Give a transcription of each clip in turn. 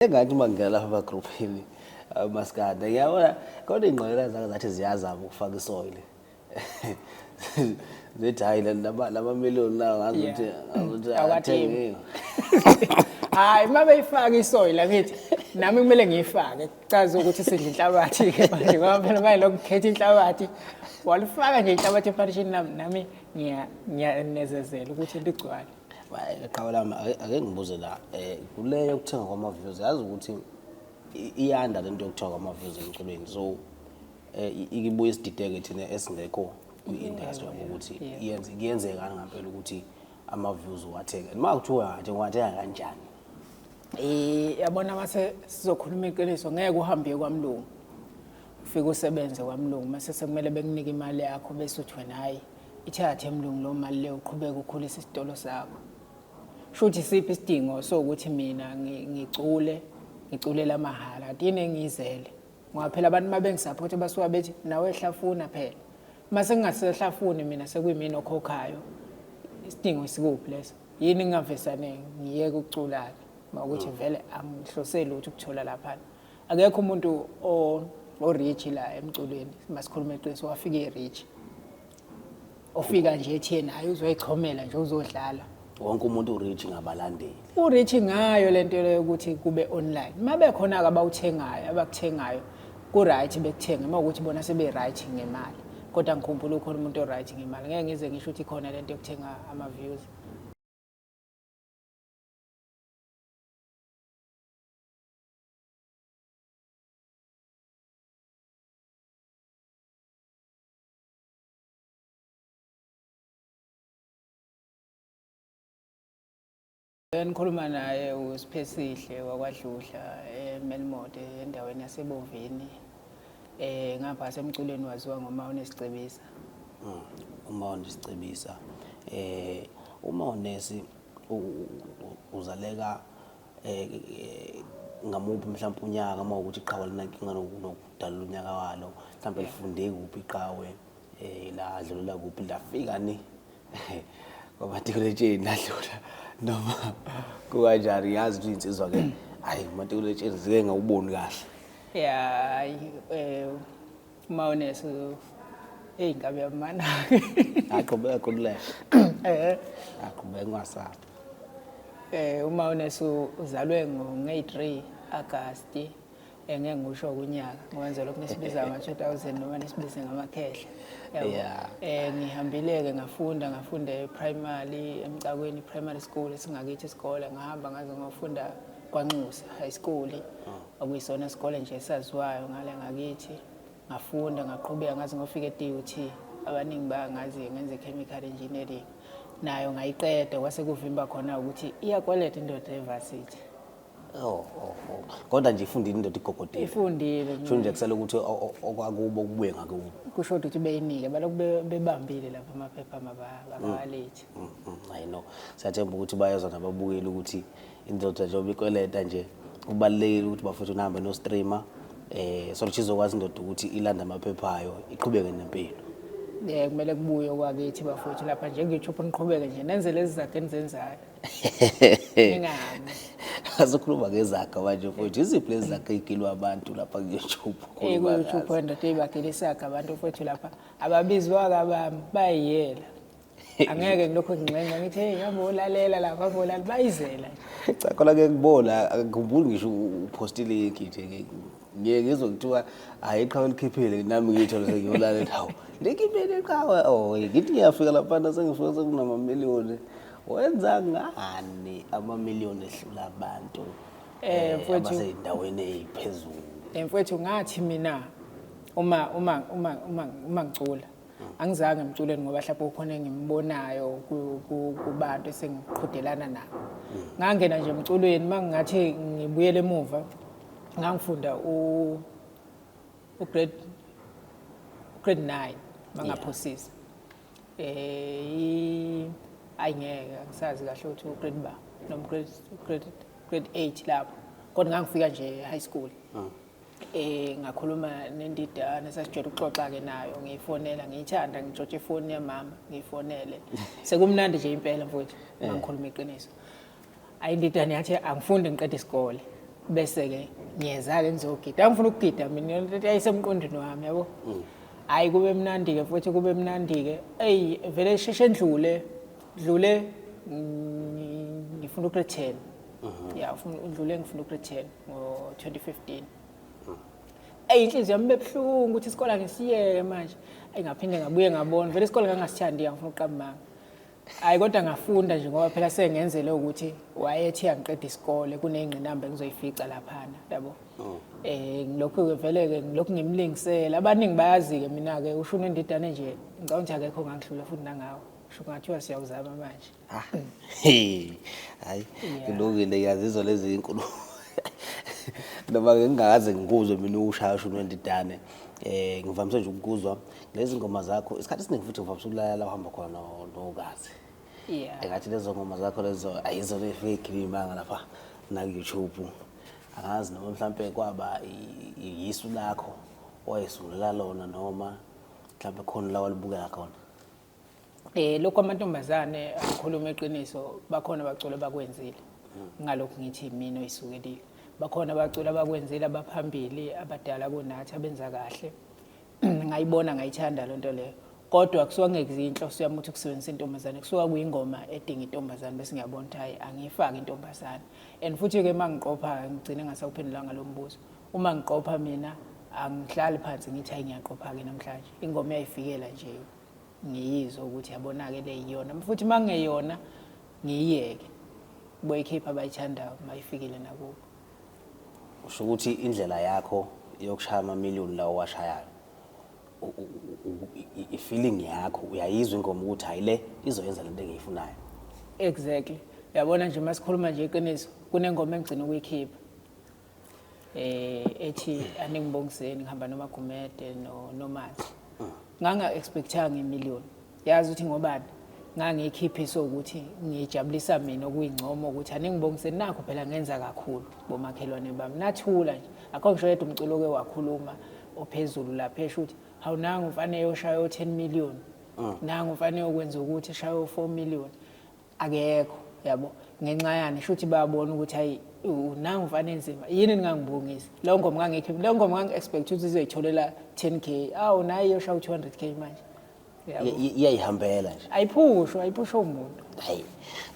Engathi uma ngingena lapha emagruphini maskanda ngiyabona kodwa iy'ngqolela zake zathi ziyazama ukufaka isoyile zithi hhayi lamamiliyoni lawo ngazuthi ngazuthi Awathengi. athengiwe. Hayi uma beyifaka isoyila ngithi nami kumele ngiyifake kucaza ukuthi sidla inhlabathi-ke manje ngoba phela manje lokhu kukhetha inhlabathi walifaka nje inhlabathi eparishini lami nami ngiyanezezela ukuthi ligcwale. Qhawe lami ake ngibuze la kule yokuthenga kwama-views yazi ukuthi iyanda lento yokuthenga kwama-views emculweni so ikibuye isidideke thina esingekho kwi-industry yabo ukuthi iyenze kuyenzekani ngampela ukuthi ama-views uwathenge noma kuthiwa nje ngiwathenga kanjani. Yabona mase sizokhuluma iqiniso ngeke uhambe uye kwamlungu ufike usebenze kwamlungu mase sekumele bekunike imali yakho bese uthi wena hhayi ithathe mlungu loo mali leyo uqhubeke ukhulise isitolo sakho. Shuthi isiphi isidingo sokuthi mina ngicule ngiculela amahhala kanti yini engiyizele ngoba phela abantu uma bengisaphotha basuka bethi nawe hlafuna phela uma sengingasehlafuni mina sekuyimina okhokhayo isidingo sikuphi leso yini ngingavesane ngiyeke ukucula-ke ngokuthi vele angihloseli ukuthi ukuthola laphana akekho umuntu o-rich la emculweni masikhuluma iqiniso wafika e-rich ofika nje ethi yena hayi uzoyichomela nje uzodlala wonke umuntu urich ngabalandeli urich ngayo lento leyo ukuthi kube online uma bekhona-ke abawuthengayo abakuthengayo ku-right bekuthenge uma ukuthi bona sebe-right ngemali kodwa ngikhumbula ukhona umuntu o-right ngemali ngeke ngize ngisho ukuthi ikhona lento yokuthenga ama-views. Engikhuluma naye uSiphesihle wakwaDludla eMelmoth endaweni yaseBovini. Ngapha semculweni waziwa ngoma unesicebisa. Uma unesicebisa uma unesi uzaleka ngamuphi mhlawumbe unyaka uma ukuthi iqhawe linankinga nokudalula unyaka walo mhlawumbe lifunde kuphi iqhawe ladlulela kuphi lafika ni kwamatikuletsheni ladlula noma kukanjani ngiyazi ukuthi iy'nsizwa ke hhayi umatikuletsheni zike ngawuboni kahle. Ya hayi uma uneso eyi ngabe yamana. Aqhubeka khululeka. Aqhubeka ungasabi. Uma uneso uzalwe ngeyi-3 Agasti ngeke ngisho kunyaka ngoba lokhu nisibiza ngama-2000 noma nisibize ngamakhehla. Yeah. Ngihambile-ke ngafunda e-primary eMcakweni primary school esingakithi isikole ngahamba ngaze ngofunda kwaNxusa high school okuyisona isikole nje esaziwayo ngale ngakithi ngafunda ngaqhubeka ngaze ngofika e-DUT abaningi bayangazi ngenze chemical engineering nayo ngayiqeda kwase kuvimba khona ukuthi iyakweleta indoda evarsity. Oh. Kodwa nje ifundile indoda igogodile. Ifundile. Sho nje kusele ukuthi okwakubo kubuye ngakubo. Kusho ukuthi beyinike balokhu bebambile lapha amaphepha mabawalethi. I know. Siyathemba ukuthi bayezwa nababukeli ukuthi indoda njengoba ikweleta nje kubalulekile ukuthi bafethu nihambe no streamer so ukuthi izokwazi indoda ukuthi ilande amaphepha ayo iqhubeke nempilo. Kumele kubuye okwakithi bafowethu lapha nje ku-YouTube niqhubeke nje nenze lezi zakhe enizenzayo. Ningami. Azokhuluma ngezakhe manje mfowethu iziphi lezi zakhe ey'gilwa abantu lapha ku-YouTube? Ku-YouTube ndoda ey'bagilisakhe abantu mfowethu lapha ababizwa-ke abami bayiyela. Angeke ngilokhu nginxenxa ngithi hey hamba olalela lapha hamba olalela bayizela. Cha khona ke ngibona angikhumbuli ngisho uphoste ilink nje ngiye ngizwe kuthiwa hayi iqhawe likhiphile nami ngiyithole sengiyolalela hawu likhiphile iqhawe oh ngithi ngiyafika laphana sengifika sekunamamiliyoni wenza ngani amamiliyoni ehlula abantu Mfowethu abasey'ndaweni ey'phezulu. Mfowethu ngathi mina uma uma uma uma uma ngicula angizange emculweni ngoba mhlawumbe kukhona engimbonayo kubantu esengiqhudelana nabo. Ngangena nje emculweni uma ngingathi ngibuyele emuva ngangifunda u-grade 9 mangaphosisa. Ayi ngeke angisazi kahle ukuthi u-grade ba noma grade 8 lapho kodwa ngangifika nje high school. Ngakhuluma nendidane sasijwayele ukuxoxa ke nayo ngiyifonela ngiyithanda ngitshotshe ifoni yamama ngiyifonele sekumnandi nje impela mfowethu mangikhuluma iqiniso. Ayi indidane yathi angifunde ngiqede isikole. Bese-ke ngiyeza-ke ngizogida. Angifuna ukugida mina, into yayisemqondweni wami, yabo. Hhayi, kube mnandi-ke futhi, kube mnandi-ke. Eyi, vele sheshe ndlule, dlule ngifuna u-grade 10. Ya, ufuna ndlule ngifuna u-grade 10 ngo-2015. Eyi, inhliziyo yami bebuhlungu ukuthi isikole angisiyeke manje. Eyi, ngaphinde ngabuye ngabona vele isikole ngangasithandi, angifuna ukuqamba amanga. Hayi, kodwa ngafunda nje ngoba phela sengenzele ukuthi wayethi angiqeda isikole kuney'ngqinamba engizoyifica laphana, yabo. Ngilokhu-ke vele-ke ngilokhu ngimlingisela. Abaningi bayazi-ke mina-ke ushuni indidane nje, ngicabanga ukuthi akekho ongangihlula futhi nangawo. Kusho kungathiwa siyawuzama manje. Ah, hey, hayi, kulungile, ngiyazizwa lezi inkulumo. Noma ngingakaze ngikuzwe mina ushaya ushuni wendidane. Ngivamise nje ukukuzwa lezi ngoma zakho. Isikhathi esiningi futhi ngivamise ukulalela uhamba khona nokazi. Engathi lezo ngoma zakho lezo ayizo lefake imanga lapha na YouTube. Angazi noma mhlambe kwaba yisu lakho owayesungulela lona noma mhlambe khona la walibukela khona. Lokho amantombazane, akhuluma iqiniso, bakhona abaculi abakwenzile. Ngalokhu ngithi mina oyisukelile. Bakhona abaculi abakwenzile abaphambili, abadala kunathi, abenza kahle. Ngayibona, ngayithanda lento leyo. Kodwa kusuka kungekuziyo inhloso yami ukuthi kusebenzisa intombazane, kusuka kuyingoma edinga intombazane bese ngiyabona ukuthi hayi, angiyifaki intombazane. And futhi-ke uma ngiqopha, ngigcine ngasawuphendulanga lo mbuzo. Uma ngiqopha mina angihlali phansi ngithi hayi, ngiyaqopha-ke namhlanje. Ingoma iyayifikela nje, ngiyizwe ukuthi yabona-ke le yiyona. Futhi uma kungeyona ngiyiyeke, boyikhipha abayithandayo uma ifikile nakubo. Usho ukuthi indlela yakho yokushaya amamiliyoni lawo owashayayo, i-feeling yakho uyayizwa ingoma ukuthi hayi, le izoyenza lento engiyifunayo. Exactly. Uyabona nje, uma sikhuluma nje iqiniso, kunengoma engigcina ukuyikhipha ethi aningibongiseni, ngihamba noMagumede no Nomazi. Nganga-expectanga imiliyoni, yazi ukuthi ngobani ngangiyikhiphiso ukuthi ngijabulisa mina okuyingcomo ukuthi aningibongiseni, nakho phela ngenza kakhulu bomakhelwane bami. Nathula nje, akho ngisho yedwa umculo oke wakhuluma ophezulu lapha esho ukuthi hawu, nangu mfane yoshaya o-10 million, nangu mfane yokwenza ukuthi eshaye o-4 million. Akekho, yabo. Ngenxa yani? Shuthi bayabona ukuthi hayi, nangu mfana enzima, yini ningangibongisi? Leyo ngoma ngangikhipha, leyo ngoma ngangi-expect ukuthi izoyitholela 10K, awu, nayo iyoshaya u-200K manje, yabo. Iyayihambela nje. Ayiphushwa, ayiphushwa umuntu. Hayi,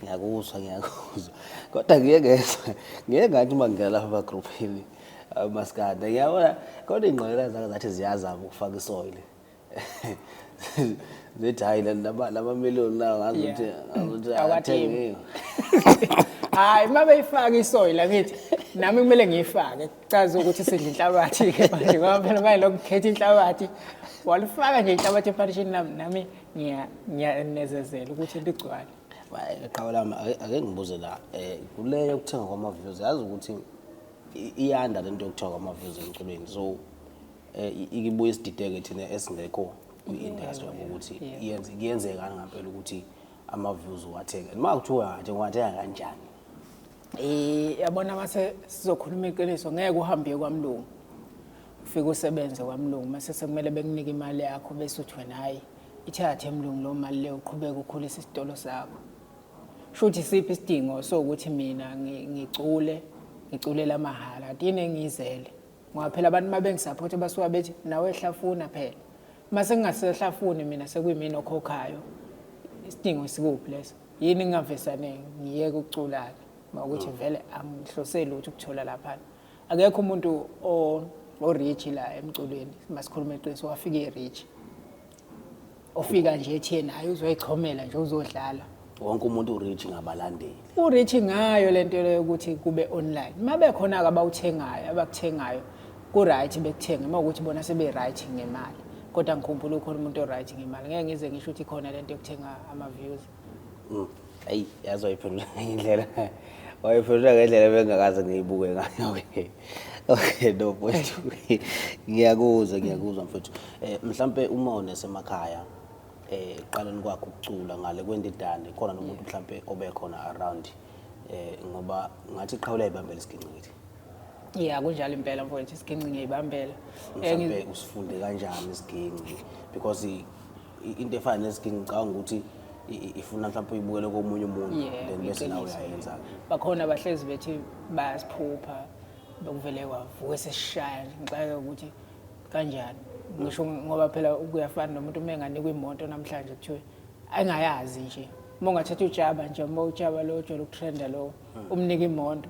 ngiyakuzwa, ngiyakuzwa, kodwa ngiye ngezwa, ngiye ngathi uma ngingena lapha emagruphini amaskandi, ngiyabona kodwa iy'ngqolela zake zathi ziyazama ukufaka isoil, zithi hhayi, lamamiliyoni lawo ngazi ukuthi ngazi ukuthi Awathengi. athengiwe. Hayi, uma beyifaka isoil, angithi nami kumele ngiyifake, kucaza ukuthi sidla inhlabathi-ke manje, ngoba phela manje lokhu kukhetha inhlabathi, walifaka nje inhlabathi epharishini lami, nami ngiyanezezela ukuthi into igcwale. Qhawe lami, ake ngibuze la, kule yokuthenga kwama-views, yazi ukuthi iyanda lento yokuthenga kwama-views emculweni, so ikibuye isidideke thina esingekho kwi-industry, yabo, ukuthi kuyenzekani ngampela ukuthi ama-views uwathenge, noma kuthiwa nje ngiwathenga kanjani? Yabona, mase sizokhuluma iqiniso, ngeke uhambe uye kwamlungu ufike usebenze kwamlungu mase sekumele bekunike imali yakho bese uthi wena hayi, ithathe emlungu leyo mali leyo, uqhubeke ukhulise isitolo sakho. Shuthi siphi isidingo sokuthi mina ngicule, ngiculela amahhala, kanti yini engiyizele? Ngoba phela abantu uma bengisapotha basuka bethi nawe hlafuna phela. Uma sengingasehlafuni mina, sekuyimina okhokhayo, isidingo sikuphi leso? Yini ngingavesane ngiyeke ukucula-ke uma ukuthi vele angihlose lutho ukuthola laphana? Akekho umuntu o-rich la emculweni, masikhuluma iqiniso, wafika e-rich, ofika nje ethi yena hayi, uzoyichomela nje, uzodlala. Wonke umuntu u-rich ngabalandeli. U-rich ngayo lento leyo ukuthi kube online. Uma bekhona-ke abawuthengayo, abakuthengayo ku-right, bekuthenge uma ukuthi bona sebe-right ngemali. Kodwa ngikhumbula ukhona umuntu o-right ngemali, ngeke ngize ngisho ukuthi khona lento yokuthenga ama-views. Ayi, yazi wayiphendula ngendlela, wayiphendula ngendlela ebengakaze ngiyibuke ngayo. Okay, no mfowethu, ngiyakuzwa, ngiyakuzwa mfowethu. Mhlampe uma unesemakhaya, ekuqaleni kwakho ukucula ngale kwendidane, khona nomuntu mhlampe obekhona around, ngoba ngathi iqhawe liyayibambela isiginci ngithi. Ya, kunjalo impela mfowethu, isiginci ngiyayibambela. Mhlampe usifunde kanjani isiginci? Because into efana nesiginci ngicabanga ukuthi ifuna mhlawumbe uyibukele komunye umuntu, then bese nawe Iqiniso. uyayenza. Bakhona abahlezi bethi bayasiphupha. Bekuvele kwavuka sesishaya nje, ngixakeka ukuthi kanjani. Ngisho ngoba phela kuyafana nomuntu uma enganikwa imoto namhlanje kuthiwe engayazi nje. Uma ungathatha utshaba nje, uma utshaba lo ojwayele ukutrenda lo, umnike imoto.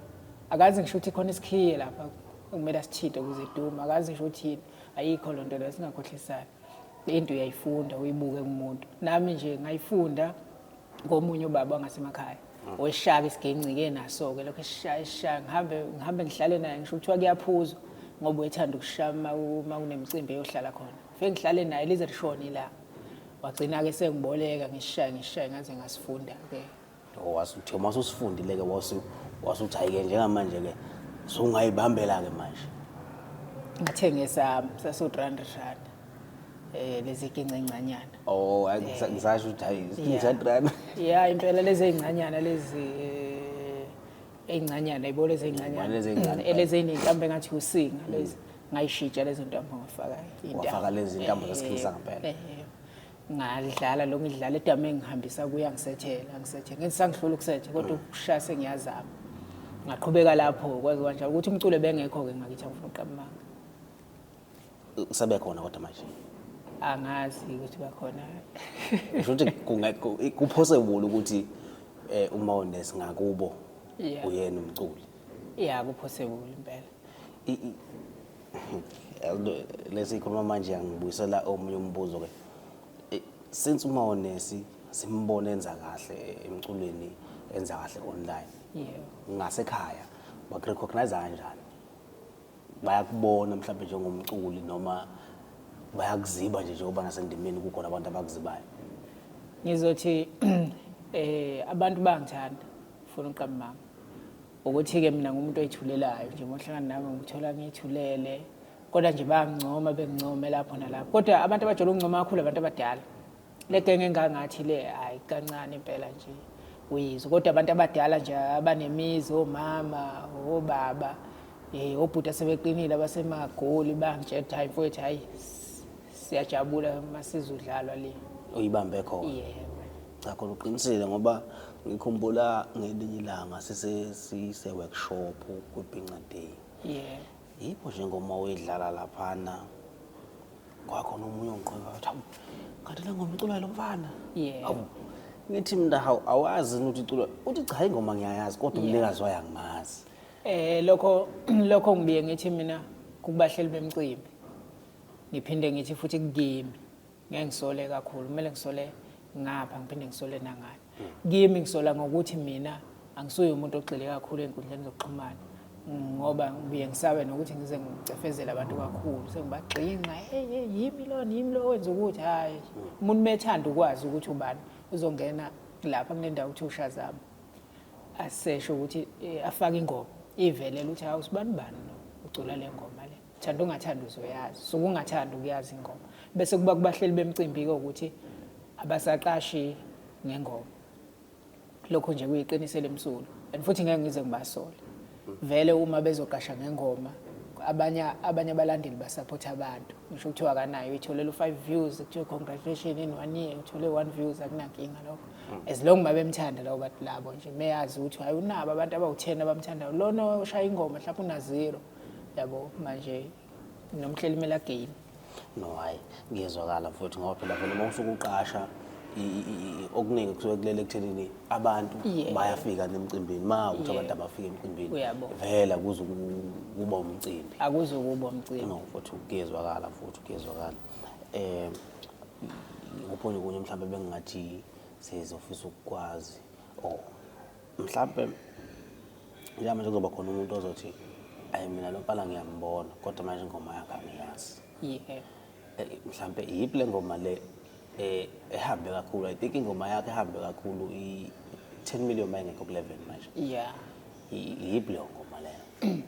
Akazi ngisho ukuthi khona isikhiye lapha okumele asithinte ukuze idume, akazi ngisho ukuthi yini. Ayikho loo nto leyo, singakhohlisani. Into uyayifunda uyibuke kumuntu. Nami nje ngayifunda komunye ubaba wangasemakhaya weshaka isigencike naso-ke lokho esishaya esishaya, ngihambe ngihlale naye, ngisho kuthiwa kuyaphuzwa ngoba uyethanda ukushaya uma kunemicimbi eyohlala khona. Ngifike ngihlale naye lize lishone ilanga. Wagcina-ke sengiboleka ngisishaya ngisishaya ngaze ngasifunda-ke. Oh, wasuthi uma ususifundile-ke wasuthi hhayi-ke njengamanje-ke sowungayibambela-ke manje. Ngathenga esami sasu-300 rand. Lezi gince encanyana. Oh, hayi, ngisasho ukuthi hayi, isiginci sa-300. Ya, impela lezi ey'ncanyana lezi ey'ncanyana, yabo lezi ey'ncanyana. Lezi ey'ncane. Lezi ey'ney'ntambo engathi usinga lezi. Ngayishintsha lezo ntambo ngafaka iy'ntambo. Wafaka lezi ntambo zesiginci sangempela. Ngadlala lo ngidlala edame engihambisa kuya ngisethela, ngisethela. Ngithi sangihlula ukusetha kodwa ukushaya sengiyazama. Ngaqhubeka lapho kwaze kanjalo ukuthi umculo bengekho-ke ngakithi angifuna ukuqamba amanga. Sebekhona kodwa manje? Angazi ukuthi bakhona. Ngisho ukuthi kupossible ukuthi uMawonesi ngakubo uyena umculi. Yeah, kupossible impela. Lesi ikhuluma manje angibuyisela omunye umbuzo ke. Since uMawonesi simbone enza kahle emculweni, enza kahle online. Ngasekhaya bakurecognize kanjani? Bayakubona mhlawumbe njengomculi noma bayakuziba nje njengoba nasendimeni kukhona abantu abakuzibayo? Ngizothi abantu bangithanda, ufuna uqamba amanga. Ukuthi-ke mina ngumuntu oyithulelayo nje, uma uhlangana nami ngithola ngiyithulele, kodwa nje bayangincoma, bengincome lapho nalapho. Kodwa abantu abajwayele ukuncoma kakhulu abantu abadala. Le genge engangathi le, hhayi kancane impela nje uyizwe. Kodwa abantu abadala nje abanemizi, omama, obaba, obhuti asebeqinile abasemagoli bangitshela ukuthi hayi mfowethu, hhayi siyajabula uma sizodlalwa le. Uyibambe khona. Yebo. Cha khona uqinisile ngoba ngikhumbula ngelinye ilanga sise workshop kwiBhinca Day. Yebo. Yikho nje ngoma oyidlala laphana kwakhona omunye ongiqhubeka wathi, hawu, kanti le ngoma iculwa lo mfana. Yebo. Hawu, ngithi mina hawu, awazi yini ukuthi iculwa? Uthi cha, ingoma ngiyayazi kodwa umnikazi wayo angimazi. Lokho ngibuye ngithi mina kubahleli bemcimbi. Ngiphinde ngithi futhi kimi ngeke ngisole kakhulu, kumele ngisole ngapha ngiphinde ngisole nangale. Kimi ngisola ngokuthi mina angisuye umuntu ogxile kakhulu ey'nkundleni zokuxhumana, ngoba ngibuye ngisabe nokuthi ngize ngicefezele abantu kakhulu, sengibagxinqa, hey, hey, yimi lona, yimi lo wenza ukuthi hhayi. Umuntu methanda ukwazi ukuthi ubani uzongena lapha kule ndawo kuthiwa uShazam, asesho ukuthi afake ingoma ivelele ukuthi hawu sibani bani lo ucula le ngoma le, thanda ungathanda uzoyazi, suke ungathanda ukuyazi ingoma. Bese kuba kubahleli bemcimbi-ke ukuthi abasaqashi ngengoma. Lokho nje kuyiqiniso elimsulwa, and futhi ngeke ngize ngibasole. Vele uma bezoqasha ngengoma, abanye abalandeli basupporta abantu. Ngisho kuthiwa akanayo, uyitholele u-5 views, kuthiwe congratulations in 1 year, uthole 1 views, akunankinga lokho. As long babemthanda labo bantu labo nje, meyazi ukuthi hayi unabo abantu abawu-10 abamthandayo, lona oshaya ingoma mhlawumbe una 0. Yabo manje nomhleli kumele again. No, hayi ngiyezwakala mfowethu, ngoba phela vele uma usuke uqasha okuningi kusuke kulele ekuthenini abantu bayafika nemcimbini, ma ukuthi abantu abafika emcimbini, vele akuze kuba umcimbi. Akuze kuba umcimbi. No, futhi kuyezwakala, futhi kuyezwakala. Ngophonye kunye mhlawumbe bengingathi sizofisa ukukwazi, or mhlawumbe njengamanje kuzoba khona umuntu ozothi ayi mina lo mfana ngiyambona kodwa manje ingoma yakhe angiyazi. Mhlawumbe iyiphi le ngoma le ehambe kakhulu? I think ingoma yakhe ehambe kakhulu i-10 million mayingekho ku-11 manje. Iyiphi leyo ngoma leyo?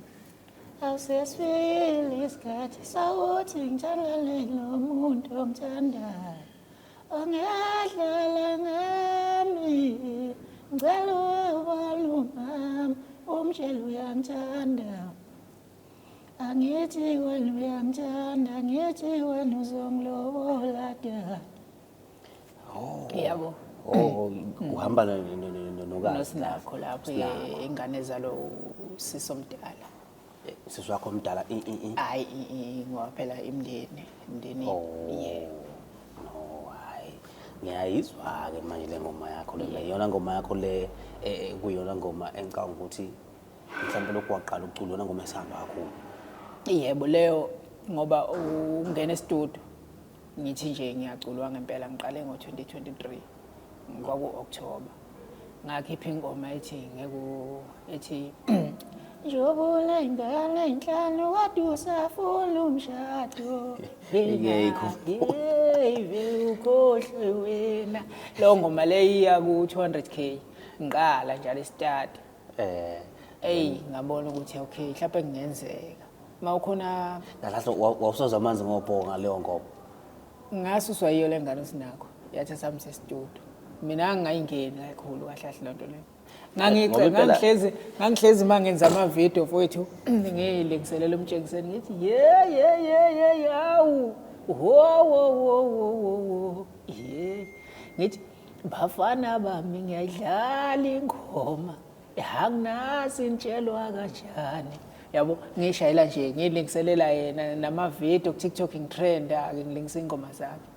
Awusesifile isikhathi sokuthi ngithandane nomuntu ongithandayo, ongadlala ngami, ngicela ubone umama, umtshele uyangithanda. Angithi wena uyangithanda, angithi wena uzongilobola da. Oh. Yabo. Oh, uhamba nokazi. Nosinakho lapho, Sinakho. ingane zalo usisi omdala. Usisi wakho omdala i i i. Hayi, ngoba phela imndeni imndeni. Oh. Yeah. No, hayi. Ngiyayizwa-ke manje le ngoma yakho le. Iyona ngoma yakho le kuyona ngoma engicabanga ukuthi mhlawumbe lokhu waqala ukucula iyona ngoma esihamba kakhulu. Yebo, leyo ngoba ungena e-studio ngithi nje ngiyaculwa ngempela, ngiqale ngo-2023 kwaku-October, ngakhipha ingoma ethi ngeku ethi njoba ingane inhlanu kodwa usafuna umshado. Ngiyayikhumbula. Ukhohlwe wena. Leyo ngoma leyo iya ku-200K ngiqala njalo i-start. Eyi, ngabona ukuthi okay, mhlawumbe kungenzeka uma ukhona. Kahle, wawusoza amanzi ngobhonga ngaleyo ngoma. Ngasuswa yiyo le ngane uSinakho, yathi sami se-studio, mina ngingayingeni kakhulu kahle kahle lonto leyo. Ngoba impela- Ngangihlezi uma ngenza amavidiyo mfowethu, ngiyilungiselela umtshengiseni, ngithi ye ye ye ye yawu wo wo wo wo wo wo ye, ngithi bafana bami ngiyayidlala ingoma, anginazi nitshelwa kanjani, yabo. Ngishayela nje ngilungiselela yena namavidiyo ku-TikTok, ngi-trend-a-ke ngilungisa iy'ngoma zakhe.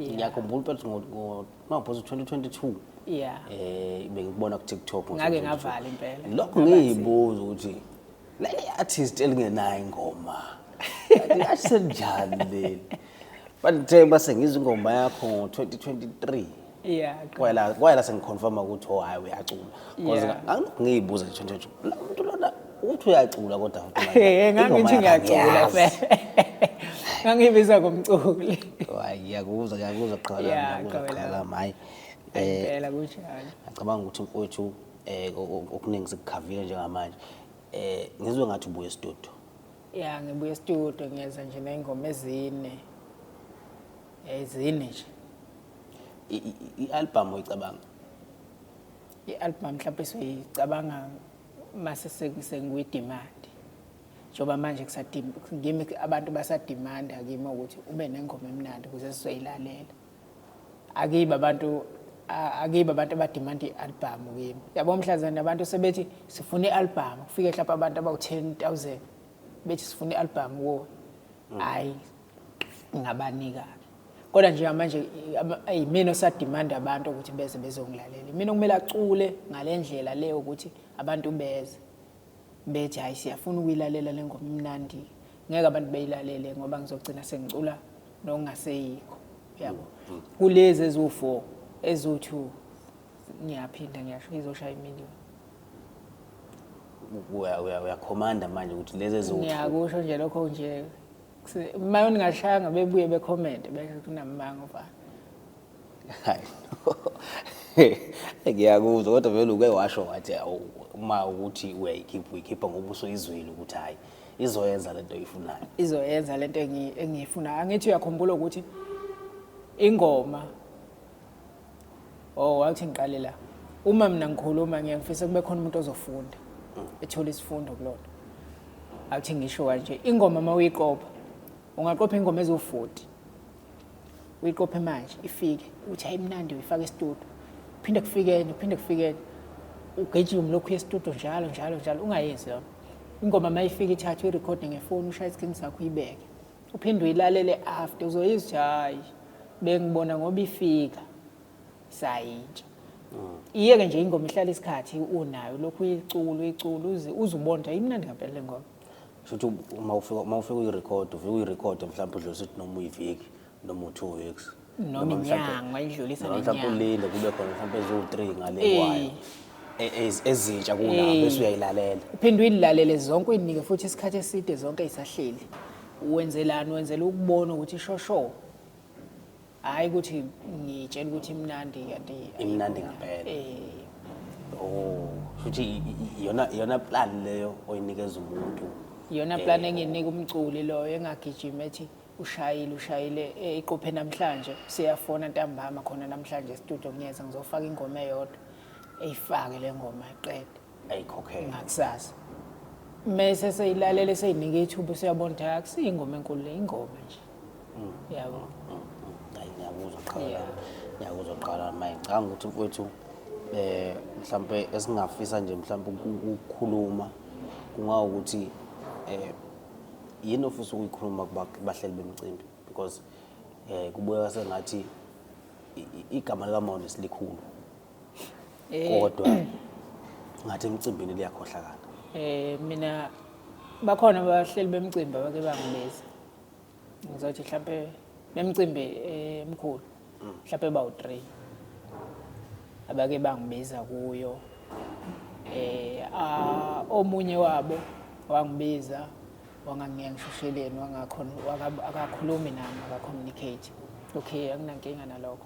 Ngiyakhumbula impela ngo mawuphosa 2022. Bengikubona ku TikTok ngo Ngake 2022. ngavala impela. Lokho Ngaba ngiyibuza ukuthi leli artist elingenayo ingoma. Athi njani leli? But ngithe base ngizwa ingoma yakho ngo 2023. Kwayela sengi-confirm ukuthi oh hayi, uyacula. Because angilokhu ngiyibuza nje 2022. Lo muntu lona uthi uyacula kodwa futhi manje Ngangithi ingoma yakhe ngiyacula angiyazi. phela. Ngangibiza ngomculi. Hayi, ngiyakuzwa, ngiyakuzwa qhala, Yeah, ngiyakuzwa qhawela. qhala, hayi. Impela kunjalo. Ngicabanga ukuthi mfowethu okuningi sikukhavile njengamanje. Ngizwe ngathi ubuye e-studio. Ya, ngibuye e-studio, ngiyeza nje ney'ngoma ezine. Ezine nje. I-album oyicabanga? I-album mhlawumbe soyicabanga mase sengikwi-demand. Njengoba manje kimi abantu basa-demand-a kimi ukuthi ube nengoma emnandi ukuze sizoyilalela. Akibi abantu aba-demand-a i-album kimi. Yabo, mhlazane abantu sebethi sifuna i-album, kufike mhlawumbe abantu abawu-10,000 bethi sifuna i-album kuwo. Hhayi, ngabanika-ke. Kodwa njengamanje yimina osa-demand-a abantu ukuthi beze bezongilalela. Yimina okumele acule ngale ndlela le ukuthi abantu beze. Bethi hhayi, siyafuna ukuyilalela le ngoma imnandi. Ngeke abantu beyilalele ngoba ngizogcina sengicula nokungaseyikho. Yabo. Kulezi eziwu-4, eziwu-2 ngiyaphinda ngiyasho izoshaya imiliyoni. Uya-command-a manje ukuthi lezi eziwu-2. Ngiyakusho nje lokho nje. Uma ningashayanga bebuye be-comment besho ukuthi unamanga mfana. Hayi. Ngiyakuzwa kodwa vele uke washo wathi uma ukuthi uyayikhipha, uyikhipha ngoba usuyizwile ukuthi hayi, izoyenza lento oyifunayo. Izoyenza lento engiyifunayo. Angithi uyakhumbula ukuthi ingoma, oh, wathi ngiqale la. Uma mina ngikhuluma ngiye ngifise kube khona umuntu ozofunda, ethola isifundo kulona. Awuthi ngisho kanje, ingoma uma uyiqopha, ungaqopha ingoma eziwu-40. Uyiqophe manje ifike, uthi hayi imnandi, uyifake e-studio. Phinde kufikeni, phinde kufikeni. Ugijima lokhu uye e-studio njalo njalo njalo, ungayenzi lona. Ingoma mayifika ithathwe i-recording ngefoni, ushaye isikrini sakho uyibeke. Uphinde uyilalele after, uzoyizwa hayi bengibona ngoba ifika sayintsha. Iyeke nje ingoma ihlala isikhathi unayo, lokhu uyicula uyicula uze uzubone ukuthi ayimnandi ngempela le ngoma. Kusho ukuthi uma ufika uyi-record, ufika uyi-record mhlawumbe udlulisa ukuthi noma uyiviki noma u-2 weeks. Noma inyanga, wayidlulisa noma mhlawumbe nenyanga. Ulinde kube khona mhlawumbe eziwu-3 ngale kwayo. Ezintsha kunawo bese uyayilalela. Uphinde uyilalele zonke, uyinike futhi isikhathi eside zonke isahleli. Wenzelani? Wenzela ukubona ukuthi shosho. Hayi ukuthi ngitshela ukuthi imnandi kanti Imnandi ngempela. Eh. Oh, futhi iyona plan leyo oyinikeza umuntu. Iyona plan enginika umculi loyo engagijima ethi ushayile ushayile iqophe namhlanje, siyafona ntambama khona namhlanje e-studio, ngiyeza ngizofaka ingoma eyodwa, eyifake le ngoma iqede. Ayikhokhele. Ngakusasa mese seyilalele seyinika ithuba, usuyabona ukuthi akusiyo ingoma enkulu le, ingoma nje, yabo. Hayi, ngiyakuzwa qhala. Yeah. Ngiyakuzwa qhala manje. Ngicabanga ukuthi mfowethu mhlambe esingafisa nje mhlambe ukukhuluma kungawukuthi Yini ofisa ukuyikhuluma kubahleli bemicimbi, because kubukeka sengathi igama likaMaonesi likhulu, kodwa ngathi emcimbini liyakhohlakala. Mina bakhona abahleli bemicimbi abake bangibiza, ngizothi mhlampe bemicimbi emkhulu, mhlampe bawu-3 abake bangibiza kuyo. Omunye wabo wangibiza wangangiya ngishusheleni, wangakhona akakhulumi nami, akacommunicate. Okay, anginankinga nalokho.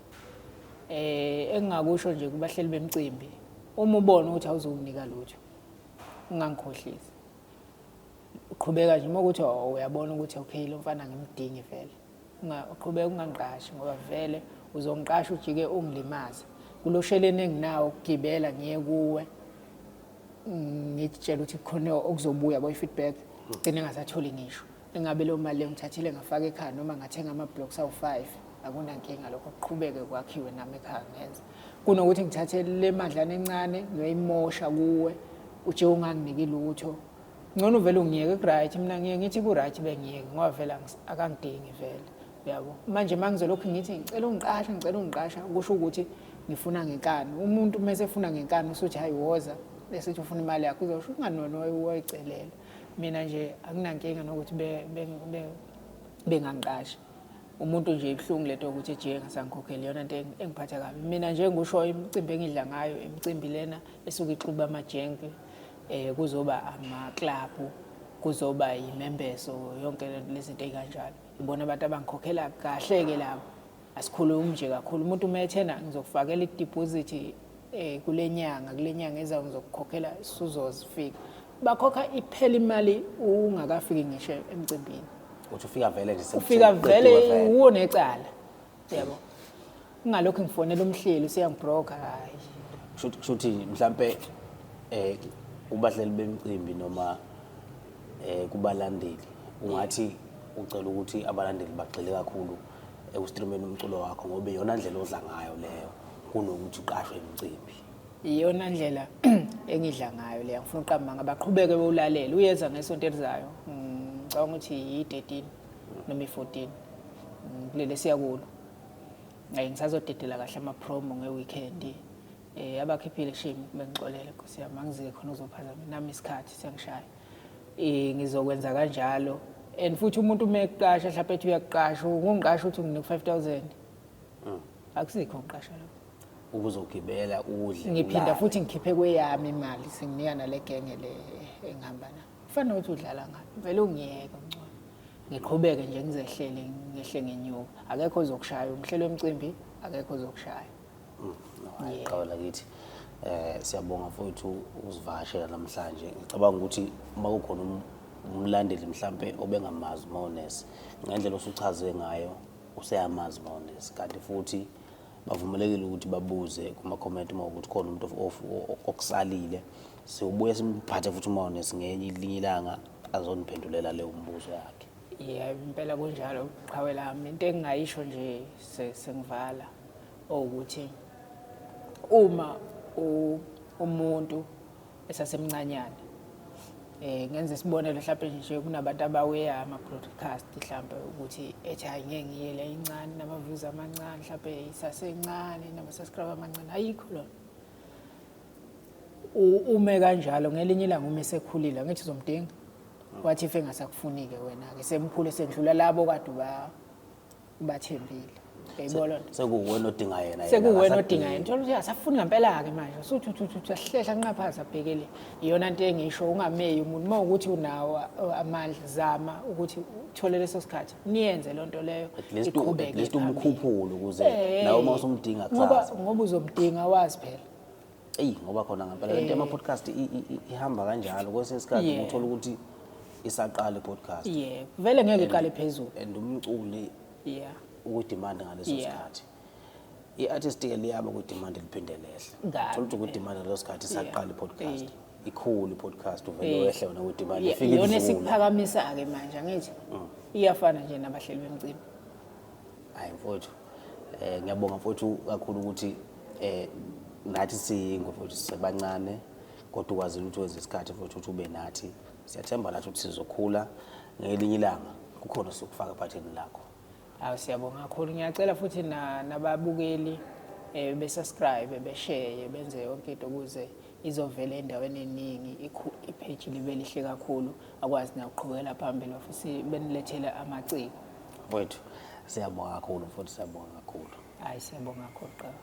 Engingakusho nje kubahleli bemicimbi, uma ubona ukuthi awuzokunika lutho, ungangikhohlisi. Uqhubeka nje uma ukuthi uyabona ukuthi okay lo mfana ngimdingi vele, uqhubeka ungangiqashi, ngoba vele uzongiqasha ujike ungilimaze. Kulosheleni enginawo ukugibela ngiye kuwe, ngitshela ukuthi kukhona okuzobuya boy feedback, gcine ngasatholi ngisho. Engabe leyo mali leyo ngithathile ngafaka ekhaya noma ngathenga ama-blocks awu-5, akunankinga lokho, kuqhubeke kwakhiwe nami ekhaya ngenza. Kunokuthi ngithathe le madlana encane ngiyoyimosha kuwe, uje unganginiki lutho. Ngcono vele ungiyeke ku-right, mina ngiye ngithi ku-right bengiyeke ngoba vele akangidingi vele, uyabo. Manje uma ngizolokhu ngithi ngicela ungiqashe, ngicela ungiqasha, kusho ukuthi ngifuna ngenkani. Umuntu uma esefuna ngenkani usuthi hayi woza, bese uthi ufuna imali yakho, uzosho ungani wena wayicelela. Mina nje akunankinga nokuthi bengangiqashi. Umuntu nje ibuhlungu lento yokuthi ejike engasangikhokheli, iyona nto engiphatha kabi. Mina nje ngisho imicimbi engidla ngayo, imicimbi lena esuke ixuba amajenki, kuzoba amaklabhu, kuzoba imembeso, yonke lezi zinto ey'kanjalo. Ibona abantu abangikhokhela kahle-ke labo. Asikhulumi nje kakhulu. Umuntu uma ethena ngizokufakela idiphozithi kule nyanga, kule nyanga ezayo ngizokukhokhela suzozifika. Bakhokha iphela imali ungakafiki ngisho emcimbini. Uthi ufika vele nje ufika vele uwo necala. Yabo. Ungalokhu ngifonela umhleli useyangibroker hayi. Kusho ukuthi mhlambe kubahleli bemicimbi noma kubalandeli, ungathi ucela ukuthi abalandeli bagxile kakhulu ekustreameni umculo wakho, ngoba iyona ndlela odla ngayo leyo kunokuthi uqashwe imicimbi. Iyona ndlela engidla ngayo leyo, ngifuna uqamba ngabaqhubeke bewulalele. Uyeza ngesonto elizayo, ngicabanga ukuthi yi-13 noma i-14 kulele siya kulo. Ngisazodedela kahle ama-promo nge-weekend. Abakhiphile shame bengixolele Nkosi yami, angizike khona uzophazama nami isikhathi siyangishaya. Ngizokwenza kanjalo. And futhi umuntu uma eqasha mhlawumbe ethi uyakuqasha, ungiqasha uthi nginika 5000. Akusikho ngiqasha lokho. Ubuzogibela udle. Ngiphinda futhi ngikhiphe kweyami imali, senginika nale genge le engihamba nayo. Kufanele ukuthi udlala ngayo. Vele ungiyeke ngcono. Ngiqhubeke nje ngizehlele ngehle ngenyuka. Akekho ozokushaya, umhlelo wemicimbi akekho ozokushaya. Qala kithi. Siyabonga mfowethu ukuzivakashela namhlanje. Ngicabanga ukuthi uma kukhona umlandeli mhlambe obengamazi uMaonesi ngendlela osuchaze ngayo, useyamazi uMaonesi, kanti futhi bavumelekile ukuthi babuze kuma-comment uma ukuthi khona umuntu okusalile. Siyobuye simphathe futhi uMaonesi ngenye elinye ilanga azoniphendulela leyo mbuzo yakhe. Yeah, impela kunjalo qhawe lami. Into engingayisho nje sengivala ukuthi uma umuntu esasemncanyana, ngenze isibonelo mhlawumbe nje kunabantu abaweya ama-broadcast mhlawumbe ukuthi ethi hayi ngeke ngiye le incane nama-views amancane, mhlawumbe isasencane nama-subscriber amancane, ayikho lona. Ume kanjalo ngelinye ilanga uma esekhulile angithi uzomdinga, wathi if engasakufuni-ke wena-ke semkhulu esendlula labo kade ubathembile. Uyayibona loo nto? Sekuwuwena odinga yena, yena Sekuwuwena akasadingi. odinga yena. Uthola ukuthi asafuni ngempela-ke manje. Usuthi uthi uthi uthi ahlehla nqaphaza abhekele. Iyona nto engisho, ungameyi umuntu. Uma ukuthi unawo amandla, zama ukuthi uthole leso sikhathi. Niyenze loo nto leyo, At least iqhubeke at least phambili. umkhuphule ukuze nawe uma usumdinga kusasa. Ngoba uzomdinga wazi phela. Eyi, ngoba khona ngempela lento yama-podcast ihamba kanjalo. Kwesinye isikhathi uthola ukuthi isaqala i-podcast. Yebo, vele ngeke iqale phezulu. And umculi ukudemand ngaleso sikhathi. I-artist ke liyaba kwi-demand liphinde lehle. Kabi. Uthola ukuthi kwi-demand ngaleso sikhathi isaqala i-podcast. Ikhulu i-podcast uvele wehle wena kwi-demand, ifike Iyona idlule. esikuphakamisa-ke manje, angithi? Iyafana nje nabahleli bemicimbi. Hayi mfowethu, ngiyabonga mfowethu kakhulu ukuthi nathi siyingwe mfowethu sisebancane, kodwa ukwazile ukuthi wenze isikhathi mfowethu ukuthi ube nathi. Siyathemba nathi ukuthi sizokhula ngelinye ilanga kukhona sokufaka ephatheni lakho. Awu, siyabonga kakhulu. Ngiyacela futhi nababukeli besubscribe, beshare, benze yonke into ukuze izovela endaweni eningi, ipage libe lihle kakhulu, akwazi nakuqhubekela phambili futhi benilethele amaciko. Mfowethu, siyabonga kakhulu futhi, siyabonga kakhulu. Hayi, siyabonga kakhulu, qaba.